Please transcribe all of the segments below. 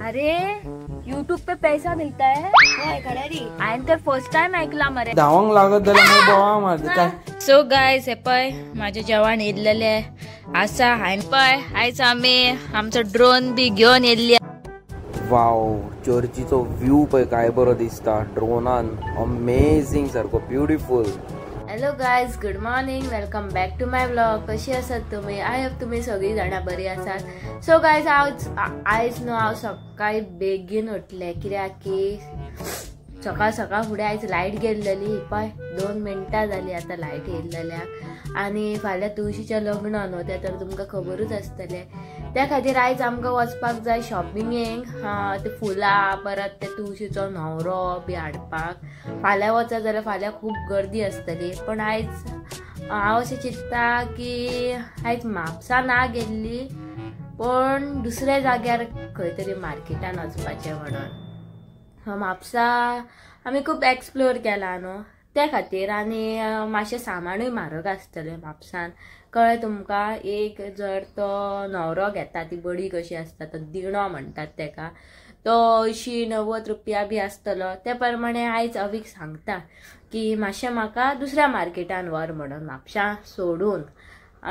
अरे YouTube pay पैसा मिलता है. हांवें तर फर्स्ट टायम ऐकला मरे. धावंक लागत जाल्यार बोवा मारता. सो गायज हे पळय म्हाजें जेवण येयल्लेलें आसा. हांवें पळय आयज आमी आमचो ड्रोन बी घेवन येयल्ली. वाव, चर्चीचो व्यू पळय काय बरो दिसता ड्रोनान. अमेझिंग सारको beautiful. Hello guys, good morning, welcome back to my vlog. कशी आसात तुमी? I hope तुमी सगळीं जाणां बरी आसात. सो गायज आयज न्हू हांव सकाळी बेगीन उठलें कित्याक की सकाळ सकाळ फुडें आयज लायट गेल्लेली. पळय 2 मिनटां जाली आतां लायट येयल्लेल्याक. आनी फाल्यां तुळशीचें लग्न न्हू तें तर तुमकां खबरूच आसतलें. त्या खातीर आयज आमकां वचपाक जाय शॉपिंगेक. ते फुलां परत ते तुळशीचो न्हवरो बी हाडपाक. फाल्यां वचत जाल्यार फाल्यां खूब गर्दी आसतली. पण आयज हांव अशें चिंत्ता की आयज म्हापसा ना गेल्ली पण दुसऱ्या जाग्यार खंय तरी मार्केटान वचपाचें म्हणून. म्हापसा आमी खूब एक्सप्लोर केला न्हू त्या खातीर. आनी मातशें सामानूय म्हारग आसतलें म्हापसान, कळ्ळें तुमकां. एक जर तो न्हवरो घेता ती बडी कशी आसता, तो दिणो म्हणटात तेका, तो 80-90 रुपया बी आसतलो. ते प्रमाणे आयज अवीक सांगता की मातशें म्हाका दुसऱ्या मार्केटान व्हर म्हणून म्हापशां सोडून.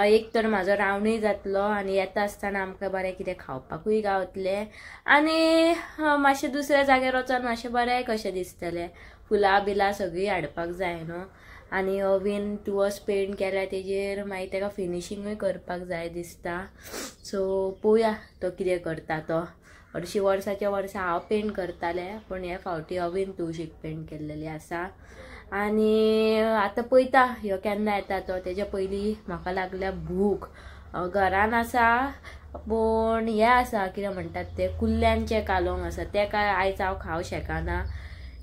एक तर म्हाजो रावणूय जातलो आनी येता आसतना आमकां बरें कितें खावपाकूय गावतलें. आनी मातशें दुसऱ्या जाग्यार वचोन मातशें बरें कशें दिसतलें. फुलां बिलां सगळीं हाडपाक जाय न्हू. आनी अवीन तुळस पेंट केल्या तेजेर मागीर तेका फिनिशिंगूय करपाक जाय दिसता. सो पळोवया तो कितें करता तो. हरशीं वर्साच्या वर्सा हांव पेंट करतालें पण हे फावटी अवीन तुळशीक पेंट केल्लेली आसा. आनी आतां पळयता ह्यो केन्ना येता तो. तेज्या पयलीं म्हाका लागल्या भूक. घरान आसा पूण हें आसा कितें म्हणटात तें कुल्ल्यांचें कालोंग आसा, तें काय आयज हांव खावंक शकना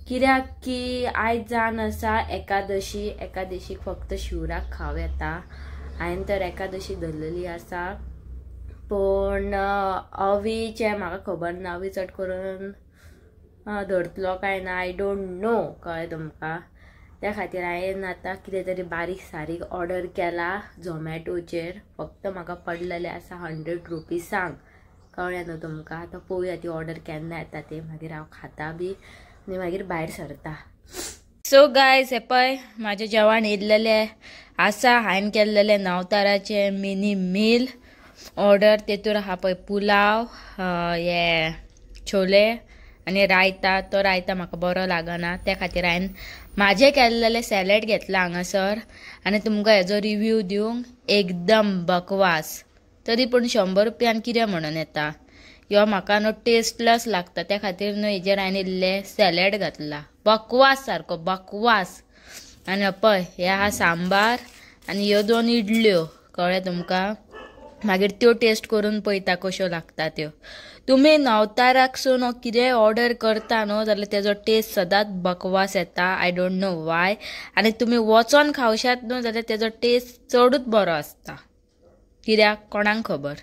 कित्याक की आयज जावन आसा एकादशी. एकादशीक फक्त शिवराक खावं येता. हांवें तर एकादशी धरलेली आसा पूण अवीचें म्हाका खबर ना, अवी चड करून धरतलो काय ना I don't know, कळ्ळें तुमकां. त्या खातीर हांवें आतां कितें तरी बारीक सारीक ऑर्डर केला झोमॅटोचेर. फक्त म्हाका पडलेलें आसा 100 रुपीसांक, कळ्ळें न्हू तुमकां. आतां पळोवया ती ऑर्डर केन्ना येता ते, मागीर हांव खाता बी आनी मागीर भायर सरता. सो गायज हे पळय म्हाजें जेवण येयल्लेलें आसा. हांवें केल्लेलें नवताराचें मिनी मील ऑर्डर. तेतूर आहा पळय पुलाव, हे छोले आनी रायता. तो रायता म्हाका बरो लागना त्या खातीर हांवें म्हाजें केल्लेलें सॅलड घेतलां हांगासर. आनी तुमकां हेजो रिव्यू दिवंक एकदम बकवास. तरी पूण 100 रुपयान कितें म्हणून येता. ह्यो म्हाका न्हू टेस्टलेस लागता त्या खातीर न्हू हेजेर हांवें इल्लें सॅलड घातलां. बकवास सारको बकवास. आनी पळय हे आहा सांबार आनी ह्यो 2 इडल्यो, कळ्ळें तुमकां. मागीर त्यो टेस्ट करून पळयता कश्यो लागता त्यो. तुमी नवताराक सो न्हू कितेंय ऑर्डर करता न्हू जाल्यार तेजो टेस्ट सदांच बकवास येता. I don't know Y. आनी तुमी वचोन खावशात न्हू जाल्यार तेजो टेस्ट चडूच बरो आसता, कित्याक कोणाक खबर.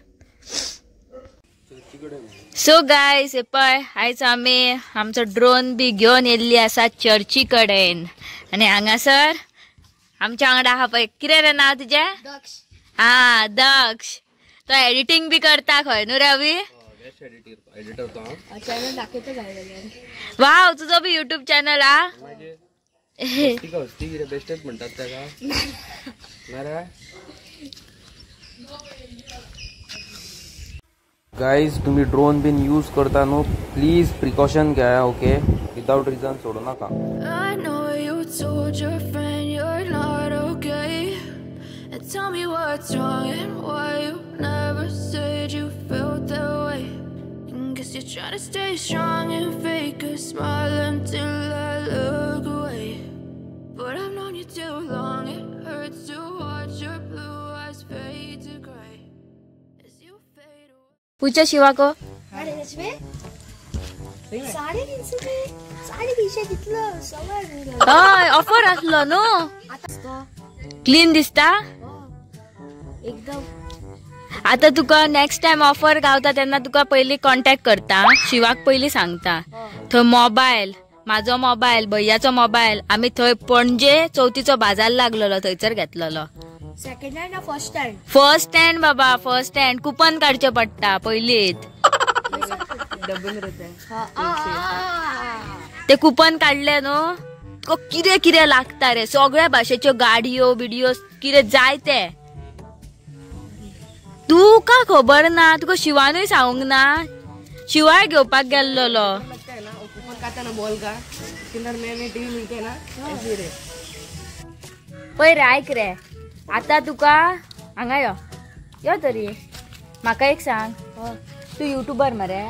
सो गायज हे पळय आयज आमी आमचो ड्रोन बी घेवन येयल्ली आसा चर्ची कडेन. आनी हांगासर आमच्या वांगडा आहा पळय, कितें रे नांव तुजें? हा दक्ष. तो एडिटींग बी करता खंय न्हू रवी? वाव, तुजो बी युट्यूब चॅनल आ? गायज तुम्ही ड्रोन बिन यूज करता न्हू प्लीज प्रिकॉशन घ्या, ओके. विदाउट रिजन सोडू नका. Tell me what's wrong and why you never said you felt that way. And guess you're trying to stay strong and fake a smile until I look away. But I've known you too long, it hurts to watch your blue eyes fade to gray as you fade away. पूछा शिवा को 350 कितलो हय offer आसलो न्हू. Clean दिसता एकदम. आता तुका next time offer गावता तेन्ना तुका पयली कॉन्टॅक्ट करता, शिवाक पयली सांगता. थंय मोबायल, म्हाजो मोबायल, भैयाचो मोबायल आमी थंय पणजे चवथीचो बाजार लागलेलो थंयसर घेतलेलो. सेकंड हँड ना फर्स्ट हँड? फर्स्ट हँड बाबा, फर्स्ट हँड. कुपन काडचें पडटा पयलींच. डब्बे में रहता है. ते कुपन काढले न्हू तुका कितें कितें लागता रे, सगळ्या भाशेच्यो गाडयो बिडियो कितें जाय ते. तुका खबर ना, तुका शिवानूय सांगूंक ना. शिवाय घेवपाक गेल्लो. पळय रे आयक रे, आतां तुका हांगा यो यो तरी म्हाका एक सांग, तूं युट्यूबर मरे?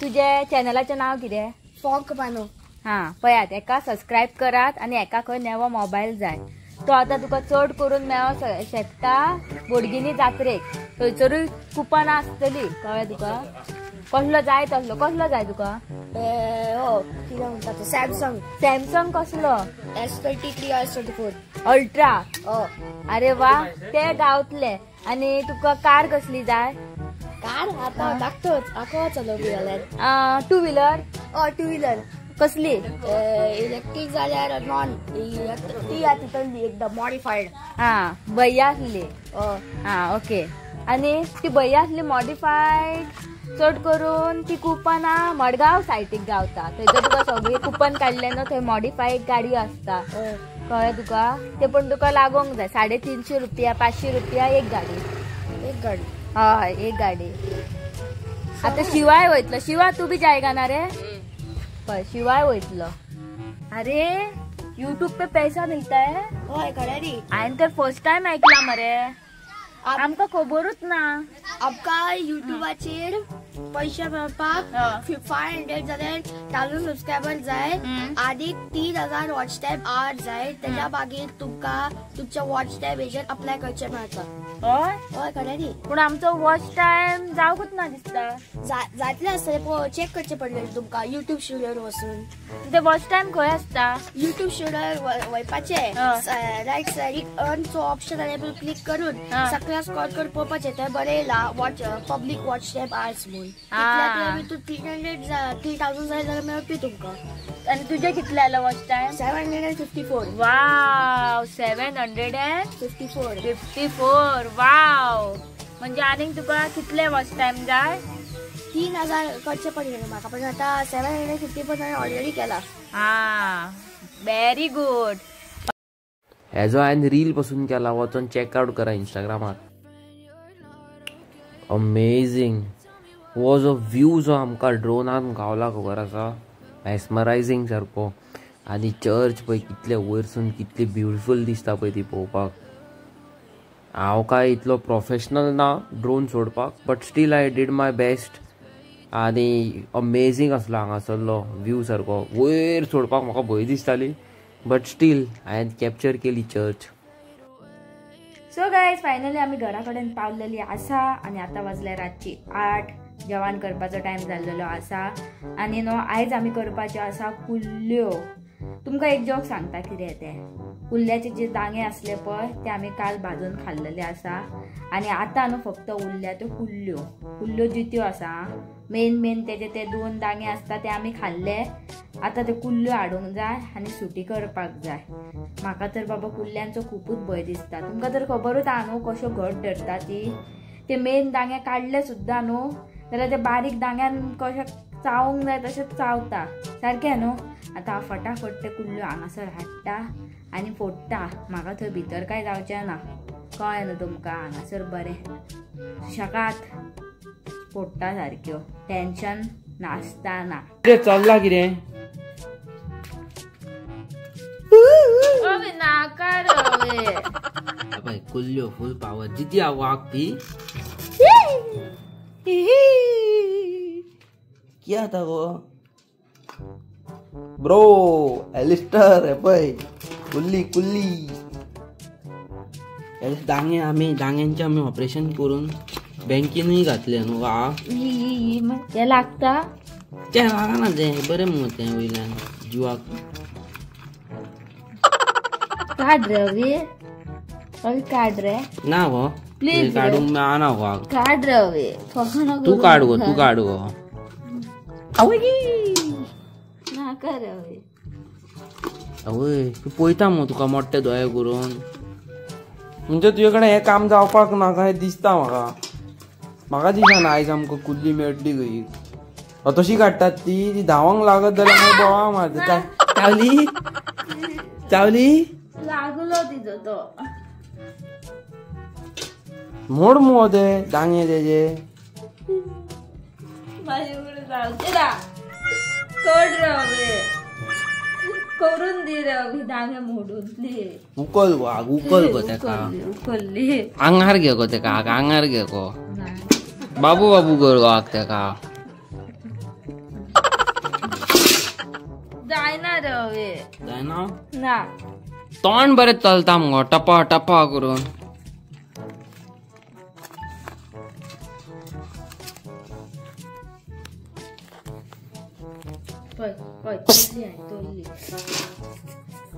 तुजें चॅनलाचें नांव कितें? फोंक पानो. हां पळयात, एका सबस्क्रायब करात आनी एका खंय नवो मोबायल जाय. तो आतां तुका चड करून मेळोंक शकता बोडगिनी जात्रेक, थंयसरूय कुपनां आसतली. कळ्ळें तुका? कसलो जाय तसलो. कसलो जाय तुका? कितें म्हणटा तो? सॅमसंग. सॅमसंग कसलो? S23 S24 ultra. अरे वा, ते गावतले. आनी तुका कार कसली जाय? कार आतां धाकटोच आको चलोवपी जाल्यार. Two wheeler? Two wheeler. कसली? इलेक्ट्रीक जाल्यार नॉन ती तितली एकदम मॉडिफायड. हां बया आसली. हां ओके. आनी ती बया आसली मॉडिफायड चड करून ती कुपनां मडगांव सायटीक गावता. थंयसर तुका सगळी कुपन काडलें न्हू, थंय मॉडिफायड गाडी आसता. कळ्ळें तुका? ते पण तुका लागोंक जाय. 350 रुपया 500 रुपया एक गाडी. एक गाडी? हय एक गाडी. आतां शिवाय वयतलो. शिवा तूं बी जायगा ना रे? पळय शिवाय वयतलो. अरे यूट्यूब पे पैसा मिलता है? हय खरें न्ही. हांवें तर फर्स्ट टायम आयकलां मरे, आमकां खबरूच ना. आमकां युट्यूबाचेर पैशे मेळपाक 500 जाल्यार 1000 सबस्क्रायबर जाय, आनी 3000 वॉच टायम our जाय. तेच्या मागीर तुमकां तुमच्या वॉच टायम हेजेर अप्लाय करचें मेळटा. हय हय खरें न्ही. पूण आमचो वॉच टायम जावंकूच ना दिसता. जातलें आसतलें, चॅक करचें पडटलें तुमकां युट्यूब स्टुडियोर वचून. ते वॉच टायम खंय आसता? युट्यूब स्टुडियोर वयपाचें, रायट सायडीक अर्नचो ऑप्शन आनी क्लिक करून सगळ्या स्क्रॉल करून पळोवपाचें. थंय बरें येयला watch public watch time hours म्हणून. तितून 300 3000 जाय जाल्यार मेळपी तुमकां. आनी तुजें कितलें आयलो वॉच टायम? 754. वाव, 754. 54. वाव, म्हणजे आनीक तुका कितले वॉच टायम जाय? 3000 करचे पडले म्हाका, पण आतां 754 हांवें ऑलरेडी केला. हां व्हेरी गुड. हेजो हांवें रील पसून केला, वचोन चॅकआवट करा इंस्टाग्रामार. अमेझींग हो जो व्यू जो आमकां ड्रोनान गावला खबर आसा, मेस्मरायझींग सारको. आनी चर्च पळय कितले वयरसून कितली ब्युटिफूल दिसता पळय ती पळोवपाक. हांव काय इतलो प्रोफेशनल ना ड्रोन सोडपाक, but still I did my best. आनी अमेझींग आसलो हांगासरलो व्यू सारको. वयर सोडपाक म्हाका भंय दिसताली, बट स्टील हांवें कॅप्चर केली चर्च. सो गायज फायनली आमी घरा कडेन पावलेली आसा आनी आतां वाजले रातची 8. जेवण करपाचो टायम जाल्लेलो आसा. आनी न्हू आयज आमी करपाच्यो आसा कुल्ल्यो. तुमकां एक जोक सांगता कितें तें. कुल्ल्याचे जे दांगे आसले पळय ते आमी काल भाजून खाल्लेले आसा आनी आतां न्हू फक्त उरल्या त्यो कुल्ल्यो. कुल्ल्यो जित्यो आसा, मेन मेन तेजे ते 2 दांगे आसता ते आमी खाल्ले. आतां ते कुल्ल्यो हाडूंक जाय आनी सुटी करपाक जाय. म्हाका तर बाबा कुल्ल्यांचो खुबूच भंय दिसता. तुमकां तर खबरूच आहा न्हू कश्यो घट धरता ती. ते मेन दांगे काडले सुद्दां न्हू जाल्यार ते बारीक दांग्यान कशें चावूंक जाय तशें चावता सारकें न्हू. आतां हांव फटाफट ते कुल्ल्यो हांगासर हाडटा आनी फोडटा. म्हाका थंय भितर कांय जावचें ना, कळ्ळें न्हू तुमकां. हांगासर बरें सुशेगाद फोडटा सारक्यो, टेंशन नासतना. चल्ला कितें नाका रे कुल्ल्यो फूल पावर जिती वाग ती. क्या था वो ब्रो? एलिस्टर है पळय, कुल्ली कुल्ली. दांगे आमी दांग्यांचे आमी ऑपरेशन करून बँकेनूय घातले न्हू. ते लागता ते लागना ते बरें मुगो तें वयल्यान जिवाक. काड रे रवी, काड रे. ना गो प्लीज काडूंक मेळना गो. काड रे रवी, तूं काड गो, तूं काड गो. नाका रवी. आवय तूं पळयता मुगो तुका मोठे दोळे करून. म्हणजे तुजे कडेन हें काम जावपाक ना काय दिसता म्हाका. म्हाका दिसना आयज आमकां कुल्ली मेळटली खंय. तशी काडटात ती ती धांवंक लागत जाल्यार मागीर बोवा मारता. चावली चावली लागलो तिजो तो मोड मुगो ते दांगे तेजे. माझे कडेन जावचे ना कड रे करून दी रे दांगे मोडून दी. उकल गो आग उकल गो तेका. उकलली आंगार घे गो तेका आग आंगार घे गो. बाबू बाबू कर गो आग तेका. जायना रे हवे. जायना ना तोंड बरें चलता मुगो टपा टपा करून. पळय पळय तोल्ली हांवें तोल्ली.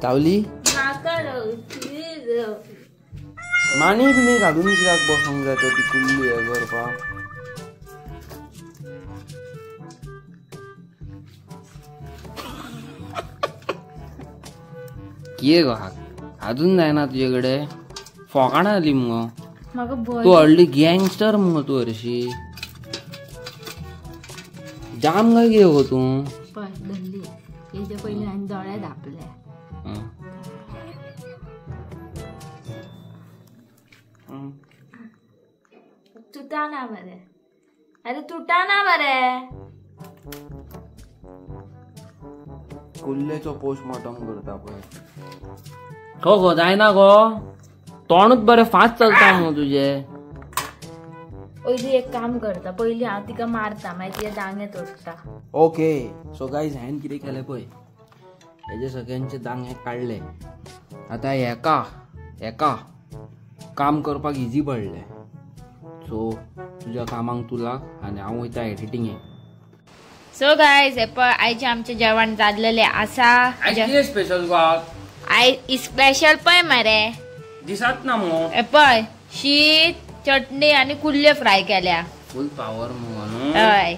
चावली नाका रे प्लीज. माणी बिणी घालून कित्याक बसूंक जाय ती कुल्ली हें करपाक. कितें गो अजून जायना तुजे कडेन. फोकाणां जाली मुगो. म्हाका भंय. तूं व्हडली गँगस्टर मुगो तूं हरशी. जाम काय कितें गो तूं. पळय धरली हेजे पयलीं हांवें दोळे धांपले. तुटाना मरे. अरे तुटाना मरे. कुल्लेचो पोस्टमॉर्टम करता पळय. हो गो जायना गो तोंडूच बरें फास्ट चलता मुगो तुजें. पयलीं एक काम करता, पयलीं हांव तिका मारता मागीर तिका दांगे तोडटा. ओके सो गायज हांवें कितें केलें पळय, हेजे सगळ्यांचे दांगे काडले. आतां हेका हेका काम करपाक इजी पडलें. सो तुज्या कामाक तूं लाग आनी हांव वयता एडिटिंगेक. सो गायज हे पळय आयचें आमचें जेवण जाल्लेलें आसा. कितें स्पेशल गो आयज स्पेशल पळय मरे दिसात ना मुगो. हे पळय शीत चटणी आनी कुल्ल्यो फ्राय केल्या. फूल पावर मुगो न्हू. हय.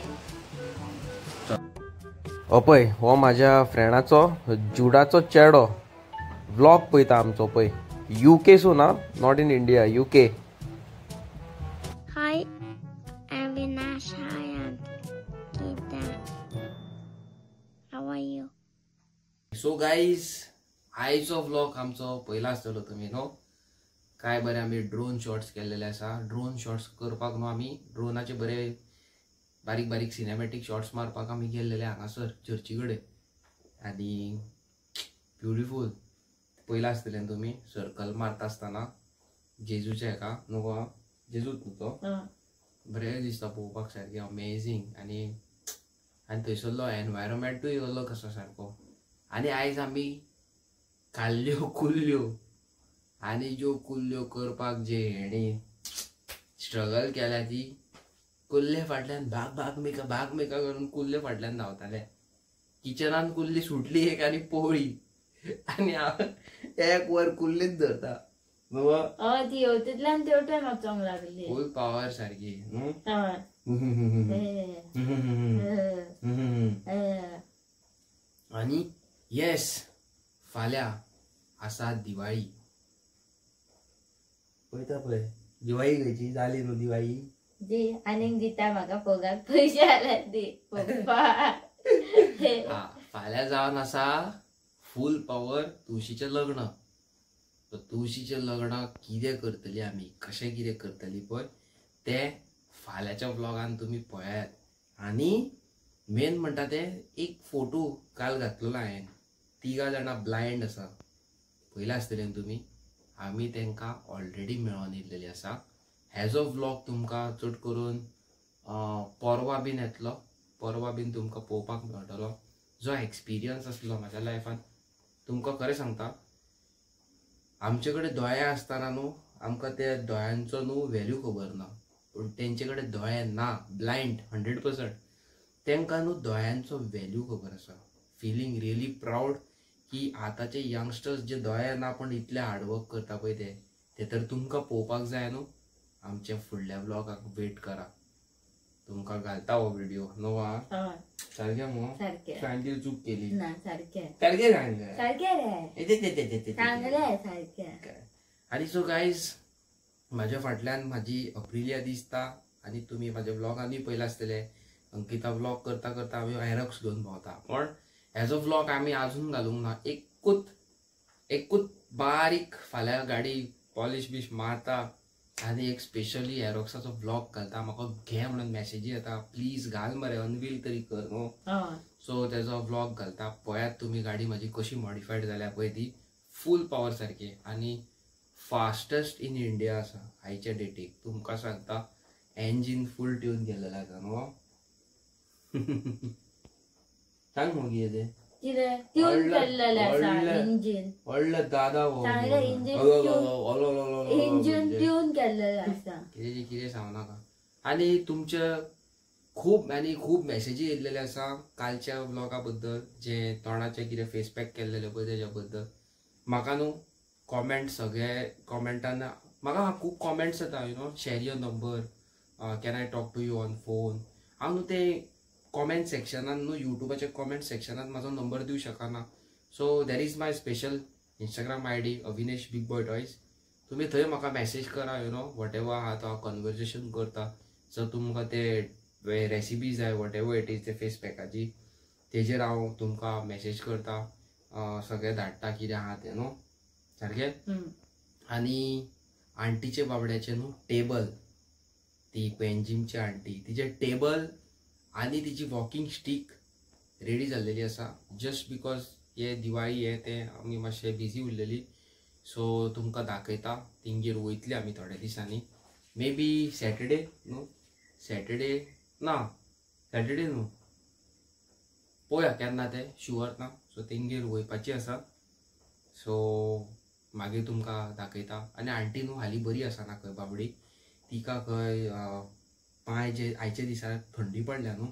पळय हो म्हाज्या फ्रेंडाचो जुडाचो चेडो व्लॉग पळयता आमचो पळय. युके सून ना, not in India, UK. Hi Avinash, hi Ankita, how are you? So guys आयचो व्लॉग आमचो पयला आसतलो तुमी न्हू. काय बरें आमी ड्रोन शॉट्स केल्लेले आसा. ड्रोन शॉट्स करपाक न्हू आमी ड्रोनाचे बरे बारीक बारीक सिनेमॅटीक शॉट्स मारपाक आमी गेल्लेले हांगासर चर्ची कडेन. आनी ब्युटिफूल पयला आसतलें न्हू तुमी सर्कल मारता आसतना जेजूच्या हेका न्हू गो जेजूच न्हू तो बरें दिसता पळोवपाक सारकें अमेझींग. आनी आनी थंयसरलो एनवायरमेंटूय अलग आसा सारको. आनी आयज आमी काडल्यो कुल्ल्यो आनी ज्यो कुल्ल्यो करपाक जे हेणी स्ट्रगल केल्या ती कुल्ले फाटल्यान भाग भाग मेका भाग मेका करून कुल्ले फाटल्यान धांवताले. किचनान कुल्ली सुटली एक आनी पोळी आनी हांव एक वर कुल्लीच धरता. हय ती हेवटेंतल्यान तेवटेन वचोंक लागली. फूल पावर सारकी न्हू. आनी येस फाल्यां आसा दिवाळी. पळयता पळय दिवाळी खंयची जाली न्हू दिवाळी. दी आनीक दिता म्हाका फोगाक पयशे जाल्यार दी पप्पा. फाल्यां जावन आसा फूल पावर तुळशीचें लग्न. तुळशीचें लग्न कितें करतली आमी, कशें कितें करतली पळय तें फाल्यांच्या व्लॉगान तुमी पळयात. आनी मेन म्हणटा तें एक फोटो काल घातलेलो हांवें, तिगां जाणां ब्लायंड आसा पयला आसतलें न्हू तुमी. आमी तांकां ऑलरेडी मेळोन येयल्लेली आसा. हेजो व्लॉग तुमकां चड करून परवा बीन येतलो, परवा बीन तुमकां पळोवपाक मेळटलो. जो एक्सपिरियन्स आसलो म्हाज्या लायफान तुमकां खरें सांगता, आमचे कडेन दोळे आसतना न्हू आमकां त्या दोळ्यांचो न्हू व्हॅल्यू खबर ना, पूण तेंचे कडेन दोळे ना, ब्लायंड 100%, तांकां न्हू दोळ्यांचो व्हॅल्यू खबर आसा. फिलींग रियली प्रावड की आतांचे यंगस्टर्स जे दोळे ना पण इतले हार्डवर्क करता पळय ते तर तुमकां पळोवपाक जाय न्हू. आमच्या फुडल्या व्लॉगाक वेट करा, तुमकां घालता हो व्हिडिओ न्हू. सारकें मुगो, सारकें चूक केली ना, सारकें सारकें सांगलें सारकें रे सांगलें सारकें. आनी सो गायज म्हाज्या फाटल्यान म्हाजी अप्रिलिया दिसता आनी तुमी म्हाज्या व्लॉगानूय पळयलां आसतलें. अंकिता व्लॉग करता करता आमी एरोक्स घेवन भोंवता. पण हेजो व्लॉग आमी आजून घालूंक ना. एकूच बारीक फाल्यां गाडी पॉलिश बीश मारता आनी एक स्पेशली एरोक्साचो व्लॉग घालता. म्हाका घे म्हणून मॅसेजी येता, प्लीज घाल मरे, अनवील तरी कर न्हू. सो तेजो व्लॉग घालता, पळयात तुमी गाडी म्हाजी कशी मॉडिफायड जाल्या पळय ती फूल पावर सारकी आनी फास्टस्ट इन इंडिया आसा आयच्या डेटीक. तुमकां सांगता एंजीन फूल ट्यून केलेलें आसा न्हू. सांग मग कितें कितें ट्यून केल्लेलें आसा इंजीन. व्हडलें दादा चांगलें इंजीन ट्यून केल्लेलें आसा. कितें कितें सांगू नाका. आनी तुमचे खूब आनी खूब मॅसेजी येयल्लेले आसा कालच्या व्लॉगा बद्दल, जे तोंडाचे कितें फेस पॅक केल्लेले पळय तेज्या बद्दल. म्हाका न्हू कॉमेंट सगळे कॉमेंटान म्हाका खूब कॉमेंट्स येता, you know share your number, can I talk to you on phone. हांव न्हू ते कॉमेंट सेक्शनान न्हू युट्यूबाच्या कॉमेंट सेक्शनान म्हाजो नंबर दिवं शकना. So there is my special Instagram I D Avinesh big boy toys. तुमी थंय म्हाका मॅसेज करा, you know what ever आहा तो हांव कन्वर्जेशन करता. सो तुमकां ते रेसिपी जाय what ever it is ते फेस पॅकाची, तेजेर हांव तुमकां मॅसेज करता, सगळें धाडटा कितें आहा तें न्हू सारकें. आनी आंटीचे बाबड्याचें न्हू टेबल, ती पेंजिमची आंटी, तिचें टेबल आनी तिची वॉकिंग स्टीक रेडी जाल्लेली आसा. जस्ट because हे दिवाळी हे ते आमी मातशे बिजी उरलेली. सो तुमकां दाखयता तेंगेर वयतली आमी थोड्या दिसांनी, मे बी सॅटर्डे न्हू, सॅटर्डे ना सॅटर्डे न्हू, पळोवया केन्ना तें शुअर ना. सो तेंगेर वयपाची आसा. सो मागीर तुमकां दाखयता. आनी आंटी न्हू हालीं बरी आसा ना खंय बाबडी, तिका खंय पांय जे आयच्या दिसा थंडी पडल्या न्हू,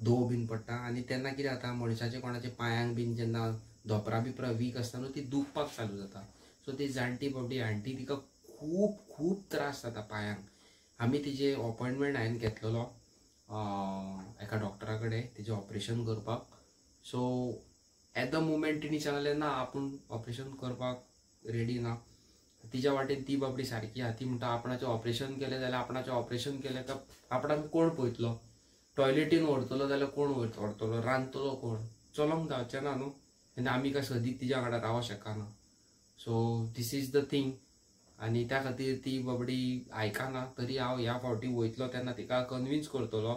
दव बीन पडटा आनी तेन्ना कितें जाता मनशाचे कोणाच्या पांयांक बीन जेन्ना धोपरां बिपरां वीक आसता न्हू ती दुखपाक चालू जाता. सो ती जाणटी बाबडी आंटी तिका खूब खूब त्रास जाता पांयांक. आमी तिजे अपॉयंटमेंट हांवें घेतलेलो एका डॉक्टरा कडेन तिजें ऑपरेशन करपाक. सो एट the moment तिणी सांगलें ना आपूण ऑपरेशन करपाक रेडी ना. तिच्या वाटेन ती बाबडी सारकी आहा, ती म्हणटा आपणाचें ऑपरेशन केलें जाल्यार आपणाचें ऑपरेशन केलें तर आपणाक कोण पळयतलो, टॉयलेटीन व्हरतलो जाल्यार कोण व्हरतलो, रांदतलो कोण, चलोंक जावचें ना न्हू. आनी आमी काय सदींच तिच्या वांगडा रावंक शकना. So this is the thing. आनी त्या खातीर ती बाबडी आयकना. तरी हांव ह्या फावटी वयतलो तेन्ना तिका कन्विन्स करतलो.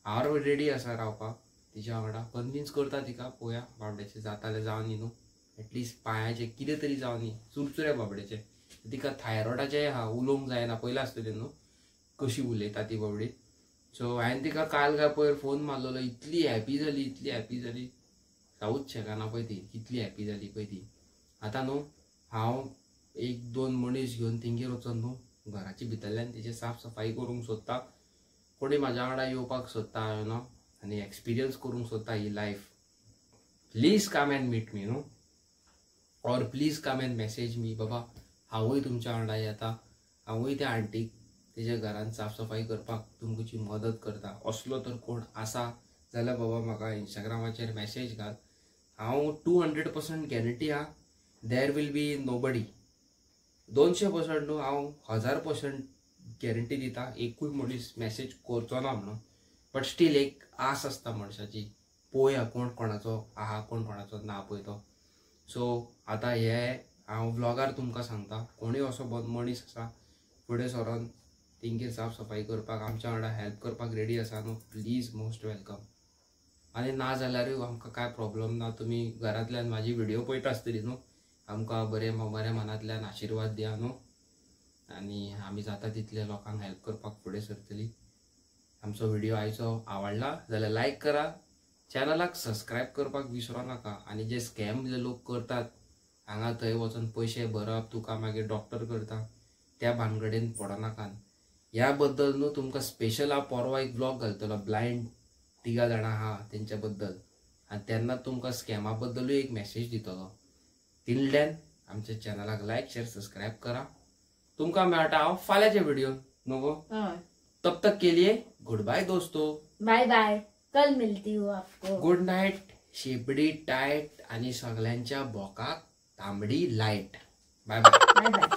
हांव रेडी आसा रावपाक तिच्या वांगडा, कन्विन्स करता तिका. पळोवया बाबड्याचें जाता जाल्यार जावं न्ही न्हू, एटलिस्ट पांयाचें कितें तरी जावं न्ही, चुरचुरे बाबड्याचे. तिका थायरॉयडाचें आहा, उलोवंक जायना पयलां आसतलें न्हू कशी उलयता ती बाबडी. सो हांवें तिका काल काय पयर फोन मारलेलो, इतली हॅपी जाली, इतली हॅपी जाली, जावूच शकना पळय ती कितली हॅपी जाली पळय ती. आतां न्हू हांव एक दोन मनीस घेवन तेंगेर वचोन न्हू घराची भितरल्यान तिची साफ सफाई करूंक सोदता. कोणी म्हाज्या वांगडा येवपाक सोदता you know आनी एक्सपिरियन्स करूंक सोदता ही life, please come and meet me न्हू, or please come and message me. बाबा हांवूय तुमच्या वांगडा येता, हांवूय त्या आंटीक तेज्या घरान साफ सफाई करपाक तुमची मदत करता. असलो तर कोण आसा जाल्यार बाबा म्हाका इंस्टाग्रामाचेर मॅसेज घाल. हांव 200% गॅरंटी आहा there will be nobody. 200% न्हू, हांव 1000% गॅरंटी दिता एकूय मनीस मॅसेज करचो ना म्हणून. बट स्टील एक आस आसता मनशाची, पळोवया कोण कोणाचो आहा कोण कोणाचो ना पळय तो. सो आतां हे हांव व्लॉगार तुमकां सांगता, कोणूय असो मनीस आसा फुडें सरोन तेंगेर साफ सफाई करपाक आमच्या वांगडा हेल्प करपाक रेडी आसा न्हू, प्लीज मोस्ट welcome. आनी ना जाल्यारूय आमकां कांय प्रॉब्लम ना, तुमी घरांतल्यान म्हाजी व्हिडियो पळयता आसतली न्हू, आमकां बरें बऱ्या मनांतल्यान आशिर्वाद दिया न्हू, आनी आमी जाता तितले लोकांक हेल्प करपाक फुडें सरतली. आमचो व्हिडियो आयचो आवडला जाल्यार लायक करा, चॅनलाक सबस्क्रायब करपाक विसरो नाका. आनी जे स्कॅम जे लोक करतात हांगा थंय वचून पयशे भरप, तुका मागीर डॉक्टर करता, त्या भानगडेन पडनाकात. ह्या बद्दल न्हू तुमकां स्पेशल हांव परवा एक ब्लॉग घालतलो, ब्लायंड तिगा जाणां आहा तेंच्या बद्दल, आनी तेन्ना तुमकां स्कॅमा बद्दलूय एक मॅसेज दितलो. तितल्यान आमच्या चॅनलाक लायक शेअर सबस्क्रायब करा. तुमकां मेळटा हांव फाल्यांच्या व्हिडियो न्हू गो. तब तक के लिए गुड बाय दोस्तों, बाय बाय, कल मिलती हूँ आपको. गुड नाइट, शेपडी टायट आनी सगळ्यांच्या बोकाक तांबडी light. Bye bye. Bye bye.